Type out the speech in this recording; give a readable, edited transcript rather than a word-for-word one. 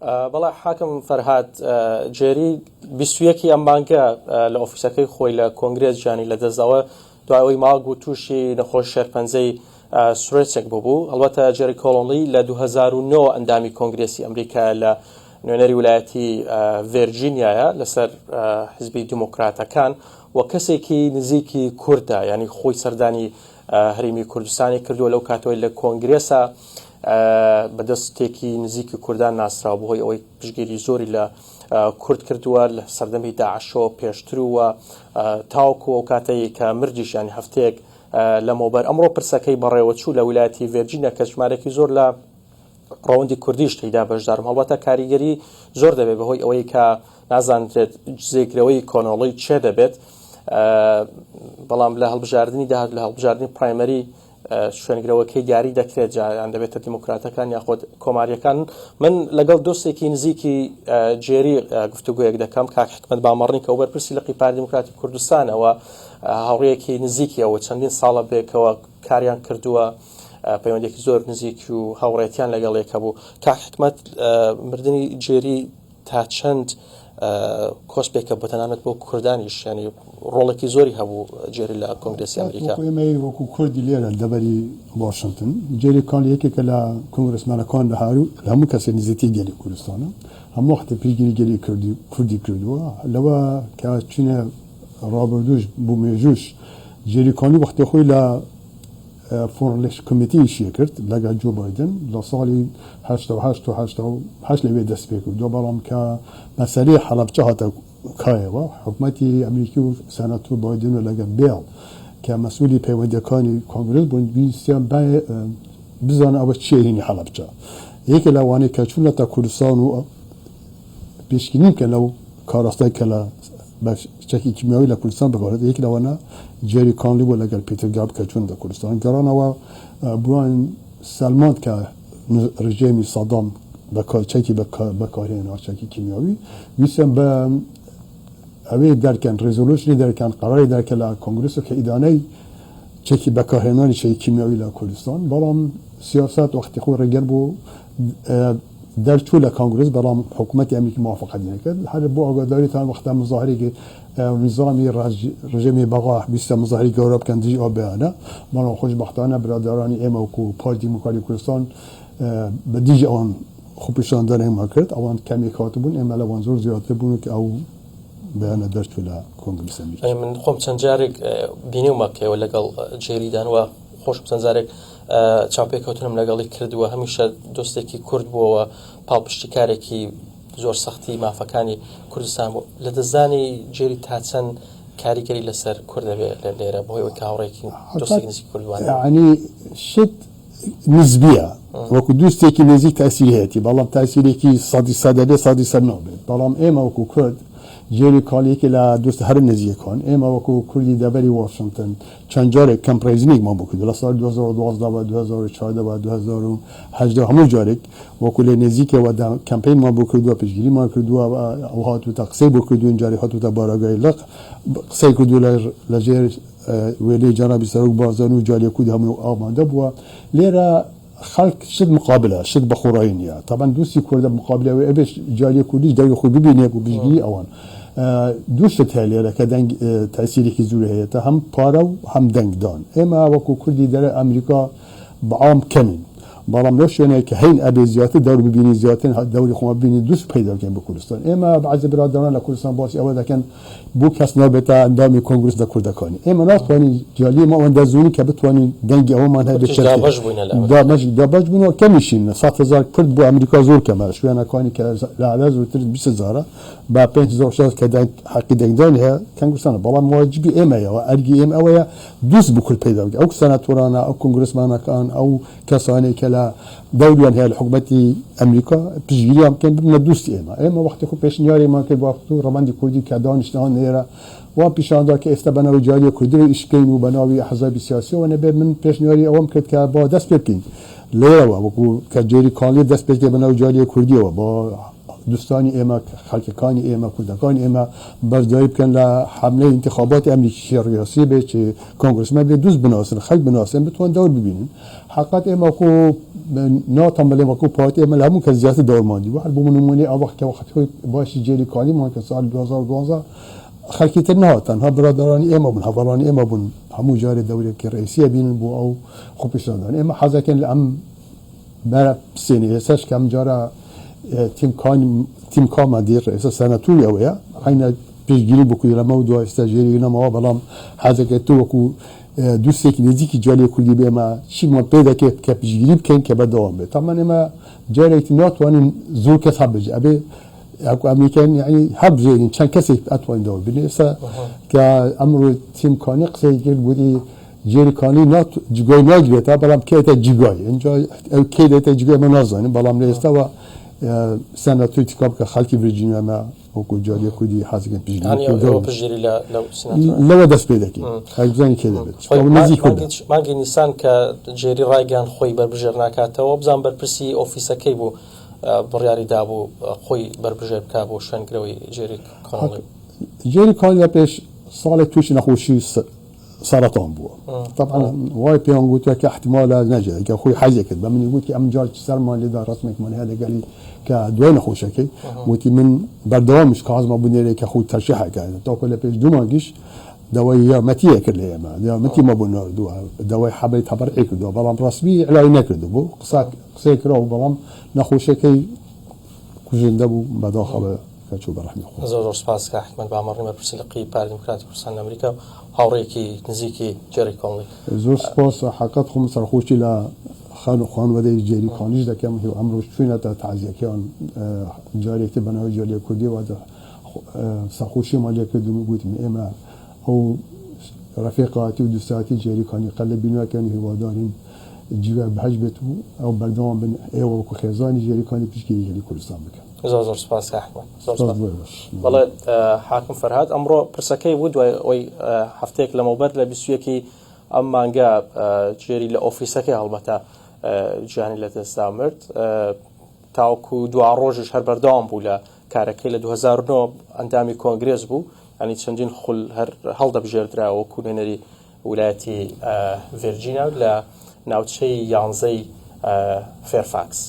بەڵێ حاکم فەرهاد جێری 21 ئەم مانگە لە ئۆفیسەکەی خۆی لە کۆنگرێس گیانی لەدەستداوە دوای ئەوەی ماوەک بوو تووشی نەخۆش شێرپەنجەی سرێچک ببوو. هەڵبەتە جێری کۆڵۆنلی لە 2009 ئەندامی کۆنگرێسی ئەمریکا لە نوێنەری ولایەتی ڤێرجینیایە لەسەر حزبی دیموکراتەکان و کەسێکی نزیکی کوردە، ینی خۆی سەردانی هەرێمی کوردستانی کردووە لەو کاتەوەی لە کۆنگرێسە بە دەستێکی نزیکی کوردان ناسراوە بەهۆی ئەوەی پشتگیری زۆری لە کورد کردووە لە سەردەمی داعشەوە پێشتر و تاوەکو ئەو کاتەی کە مردیش یانی هەفتەیەک لەمەوبەر. ئەمڕۆ پرسەکەی بەڕێوەچوو لە ویلایەتی ڤێرجینیا کە ژمارەیەکی زۆر لە ڕەوەندی کوردیش تێیدا بەشدارم. هەڵبەتە کاریگەری زۆر دەبێت بەهۆی ئەوەی کە نازانرێت جێگرەوەی کۆنۆڵی چێ دەبێت، بەڵام لە هەڵبژاردنی داهات لە هەڵبژاردنی primary شوێنگرەوەکەی دیاری دەکرێت جا یان دەبێتە دیموکراتەکان یاخود کۆماریەکان. من لەگەڵ دۆستێکی نزیکی جێری گفتوگۆیەک دەکەم، کاک حکمت بامەڕنی کە بەرپرسی لقی پارتی دیموکراتی کوردستانەوە، هاوڕێیەکی نزیکی ئەوە چەندین ساڵە بێکەوە کاریان کردووە، پەیوەندێکی زۆر نزیکی و هاوڕێتیان لەگەڵ یەک هەبوو. کاک حکمت، مردنی جێری تا چەند کۆسپێکە بۆ تەنانەت بۆ کوردانیش، ینی ڕۆڵێکی زۆری هەبوو جێری لە کۆنگرێسی ئەمریکا؟ وەکو ئێمەی وەکو کوردی لێرە دەڤەری واشنتن، جێری کانلی یەکێکە لە کۆنگرسمانەکان لە هەرو لە هەموو کەسێ نزیکتر گەلی کوردستانە، هەموو وەختێ پشتگیری گەلی کوردی کوردی کردووە، لەوە کە چینە ڕابردووش بو مێژووش جێری کانلی وەختێ خۆی لە foreign relation committee ئیشی کرد لەگەڵ جۆ بایدن لە ساڵی 88 و 88 لەوێ دەست پێ کردووە، بەڵام کە مەسەلەی حەڵەبچە هاتە کایەوە حکومەتی ئەمریکی و سەناتۆر بایدن و لەگەڵ بێڵ کە مەسئولی پەیوەندیەکانی کۆنگرس بوون ویستیان بزانن ئەوە چیە هینی حەڵەبچە. یەکێ لەوانەی کە چوونەتە کوردستان و پێشبینی بکەن لەو کاراستای کە لە بە چەکی کیمیاوی لە کوردستان بەکارهات، یەک لەوانە جێری کانلی بوو لەگەڵ پیتەر گاب کە چوون لە کوردستان گەڕانەوە بۆیان سەلماند کە ڕژێمی سەدام بە چەکی بەکارهێنا چەکی کیمیاوی، ویستیان بە ئەوێ دەرکەن resolution ی دەرکەن قەراری دەرکەن لە کۆنگرس کە ئیدانەی چەکی بەکارهێنانی چەکی کیمیاوی لە کوردستان، بەڵام سیاسەت وەختی خۆی ڕێگر بوو دەرچوو لە کۆنگرس، بەڵام حکوومەتی ئەمریکی موافقەتی نەکرد. هەر بۆ ئاگاداریتان وەختە مزاهرێکی نیزامی ڕژێمی بەغا ویستە مزاهری گەورە بکەن دژی ئەو بەیانە، بەڵام خۆشبەختانە برادەرانی ئێمە وەکو پارتی دیموکراتی کوردستان بە دژی ئەوان خۆپیشاندانێکمان کرد. ئەوان کەمێک هاتبوون، ئێمە لەوان زۆر زیاتر بوون کە ئەو بەیانە دەرچوو لە کۆنگرس ئەمریکی. من خۆم چەند جارێک بینیومە کە ئێوە لەگەڵ جێریدان و خۆشم چەند جارێک چاوپێکەوتنم لەگەڵی کردووە، هەمیشە دۆستێکی کورد بووەوە، پاڵپشتیکارێکی زۆر سەختی مافەکانی کوردستان بوو. لە دەستدانی جێری تا چەند کاریگەری لەسەر کورد دەبێت لە لێرە بەهۆی ئەوەی کە هاوڕێکی دۆستێکی نزیکی کورد بووە؟ یعنی شت نسبیە، وەکو دوستێکی نزیک تاسیری هەیەتی، بەڵام تاسیرێکی سەدی سەد دەبێت سەدی سەد نابێت. بەڵام ئێمە وەکو کورد جێری کاڵ یەکێ لە دۆستە هەرە نزیکەکان، ئێمە وەکو کوردی دەڤەری واشنتن چەند جارێک campaign ێکمان بۆ کردووە لە ساڵی 2012 و 2014 و 2018 هەموو جارێک وەکو لە نزیکەوە کەمپەینمان بۆ کردووە، پشتگیریمان کردووە، ئەو هاتووتە قسەی بۆ کردووین، جارێک هاتووتە بارەگای لق قسەی کردووە لەژێر وێنەی جەنابی سەرۆک بارزانی و جالیە کورد هەموو ئامادە بووە. لێرە خەڵک شت مقابلە، شت بە خۆڕایی نییە. تەبعەن دوستی کوردە مقابلە ئەوەی ئەبێ جالیە کوردیش دەنگی خۆی ببینێ بۆ پشتگیری ئەوان. دوو شت هەیە لێرە کە دەنگ تەئسیرێکی زۆری هەیە، تا هەم پارە و هەم دەنگدان. ئێمە وەکو کوردی دەرە ئەمریکا بە عام کەمین، بەڵام لەو شوێنەی کە هەین ئەبێ زیاتر دەور ببینین، زیاتر دەوری خۆمان ببینین، دوست پەیدا بکەین بۆ کوردستان. ئێمە بەعزی برادەران لە کوردستان باسی ئەوە دەکەن بۆ کەس نابێتە ئەندامی کۆنگرس لە کوردەکانی. ئێمە ناتوانین جالیە ما ئەوەندە زۆرین کە بتوانین دەنگی ئەوەمان هەبێت کوردیش دابەش بووینە لە ئەمریکا. دابەش بوون و کەمیشین. 100,000 کورد بۆ ئەمریکا زۆر کەمە. شوێنەکانی کە لە عێراق زۆرتر 20,000ە بە 5,600 کە دەنگ حەقی دەنگدانی هەیە کەنگوستانە. بەڵام واجبی ئێمەیە و ئەرکی ئێمە ئەوەیە دوست بۆ کورد پەیدا بکەین. ئەو سەناتۆرانە، ئەو کۆنگرسمانەکان، ئەو کەسانەی کە لە دەوریان هەیە لە حکومەتی ئەمریکا پشتگیریان بکەن ببنە دوستی ئێمە. ئێمە وەختی خۆ پێشنیارێکمان کرد وەخت و ڕەوەندی کوردی کە دانیشتنەوە نێرە وا پیشاندا کە ئێستا بە ناوی جاریە کوردیەوە ئیش بکەین و بە ناوی ئەحزابی سیاسیەوە نەبێت. من پێشنیاری ئەوەم کرد کە با دەست پێ بکەین لێرەوە وەکو کە جێری کانلی دەست پێ کرد بە ناوی جاریە کوردیەوە با دوستانی ئێمە، خەڵکەکانی ئێمە، کوردەکانی ئێمە بەشداری بکەن لە حەملەی ئینتخاباتی ئەمریکی، چی ڕیاسی بێت چی کۆنگرسمەن بێت، دوست بناسن، خەڵک بناسن، بتوان دەور ببینن. حەقیقەت ئێمە وەکو ناتان بڵێم وەکو پارتی ئێمە لە هەموو کەس زیاتر دەورمان دیوە هەر بۆ نموونەی ئەو وەخت کە وەخت خۆی باسی جێری کالیمان کە ساڵی 2012 خەڵکی تر نەهات تەنها برادەرانی ئێمە بوون هەڤاڵانی ئێمە بوون هەموو جارێ دەورێکی ڕئیسیە بینن بۆ ئەو خۆپیشاندان ئێمە حەزەکەین لە ئەم بەرە بسێنێ ئێستاش کە ئەم جارە تیم کان تیم کامان دی ڕئیسە سەناتوری ئەوەیە عینە پشتگیری بۆ کوردی لەمە دوا ئێستا ژێری نەماوە بەڵام حەزەکە تۆ وەکو دوستێکی نزیکی جالیە کوردی بێ ئێمە چیمان پێ دەکرێت کە پشتگیری بکەین کە بەردەوام بێت تامان ئێمە جارێکی ناتوانین زۆر کەس هەبژ ئەبێ ئەکو ئەمریکان یعنی هەبژێرین چەند کەسێک ئەتوانین دەوە بینێ ئێستا کە ئەمڕۆ تیم کانی قسەی کرد گوتی جێری کانی نات جگای ناگرێتە بەڵام کێتە جگای اینجا ئەو کێ دێتە جگای من نازانم بەڵام لە ئێستاوە سەناتۆری تکا بکە خەڵکی ڤیرجینیا مە وەکو جاریە کوردی حەزەکەن پشتگیری لەو سناتۆرە لەوە دەست پێ دەکەین ئەگەر بزانین کێ دەبێت چونکە نزیک کوردە. مانگی نیسان کە جێری ڕایگەیاند خۆی بەربژێر ناکاتەوە بزان بەرپرسی ئۆفیسەکەی بوو بڕیاری دابوو خۆی بەربژێر بکا بۆ شوێنگرەوەی جێری کۆنڵی. جێری کۆنڵی لە پێش ساڵێک تووشی نەخۆشی سەرەتان بووە طبعا وای پێیان گوتوە کە احتمالە نەجێت کە خۆی حەزی کرد بە منی گوتی ئەم جار سەرمان لێدا ڕسمێکمان هەیە لەگەڵی کە دوای نەخۆشەکەی وتی من بەردەوامیش کازمە بنێرێ کە خۆی تەرشیحەکە تاکو لە پێش دوو مانگیش داوای یارمەتیە کرد لە ئێمە یارمەتی مە بۆ ناردووە داوای حەبەی تەبەرعی کردووە بەڵام ڕسمی ئیعلای نەکردو بوو قسە قسەی کراوە بەڵام نەخۆشەکەی کوژندە بوو بەداخەوە کە چوو بە ڕەحمی خوا. زۆر زۆر سوپاس کاک حیکمەت بامەڕنی بەرپرسی لقی پارتی دیموکراتی کوردستان لە ئەمریکا و هاوڕێیەکی نزیکی جێری کۆنڵی. زۆر سوپاس حەقت خۆم سەرخۆشی لە خان و خانوادەی جێری کانیش دەکەم هیو ئەمڕۆش چوینەتە تەعزیەکەیان جارێکتر بە ناوی جالیە کوردیەوە سەرخۆشیمان لێ کردن و گوتم ئێمە ئەو ڕەفیقاتی و دوستایەتی جێری کانی قەت لە بیر ناکەین و هیوادارین جیگای بەهەشت بێت و ئەو بەردەوام بن ئێوە وەکو خێزانی جێری کانی پشتگیری گەلی کوردستان بکەن. زۆر زۆر سپاس کاک حکمەت. زۆر سپاس. بەڵێ حاکم فەرهاد ئەمڕۆ پرسەکەی بوو دوای ئەوەی هەفتەیەک لەمەوبەر لە 21 ئەم مانگە جێری لە ئۆفیسەکەی هەڵبەتە گیانی لەدەستدا مرد تاوەکو دوا ڕۆژیش هەر بەردەوام بوو لە کارەکەی لە 2009 ئەندامی کۆنگرێس بوو ینی چەندین خول هەر هەڵدەبژێردرا وەکو نوێنەری ویلایەتی ڤێرجینا لە ناوچەی یانزەی فێرفاکس.